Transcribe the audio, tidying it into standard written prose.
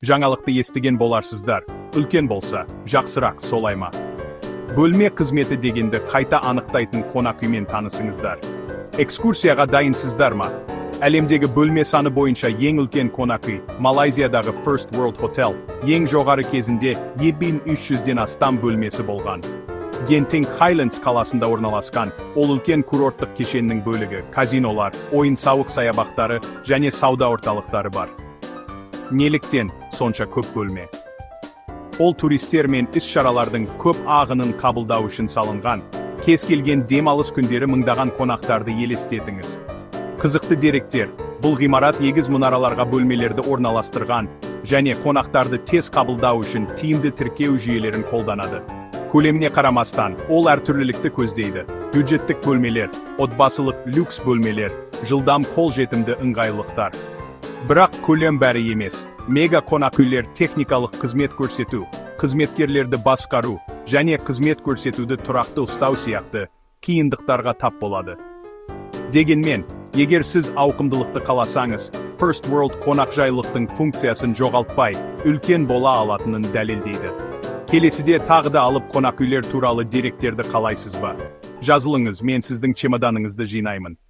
Жаңалықты естіген боларсыздар. Үлкен болса, жақсырақ, солай ма? Бөлме қызметі дегенді қайта анықтайтын қонақ үймен танысыңыздар. Экскурсияға дайынсыздар ма? Әлемдегі бөлме саны бойынша ең үлкен қонақ үй, Малайзиядағы First World Hotel, ең жоғары кезінде 2300-ден астам бөлмесі болған. Гентинг Хайлендс қаласында орналасқан, ол үлкен курорттық кешеннің бөлігі, казинолар, ойын-сауық саябақтары және сауда орталықтары бар. Неліктен сонша көп бөлме? Ол туристер мен іс-шаралардың көп ағынын қабылдау үшін салынған. Кез келген демалыс күндері мыңдаған қонақтарды елестетіңіз. Қызықты деректер: бұл ғимарат егіз мұнараларға бөлмелерді орналастырған және қонақтарды тез қабылдау үшін тиімді тіркеу жүйелерін қолданады. Көлеміне қарамастан, ол әртүрлілікті көздейді. Бюджеттік бөлмелер, отбасылық люкс бөлмелер, жылдам қолжетімді ыңғайлықтар. Бірақ көлем бәрі емес. Мега қонақ үйлер техникалық қызмет көрсету, қызметкерлерді басқару және қызмет көрсетуді тұрақты ұстау сияқты қиындықтарға тап болады. Дегенмен, егер сіз ауқымдылықты қаласаңыз, First World қонақжайлықтың функциясын жоғалтпай, үлкен бола алатынын дәлелдейді. Келесіде тағы да алып қонақ үйлер туралы деректерді қалайсыз ба? Жазылыңыз, мен сіздің чемоданыңызды жинаймын.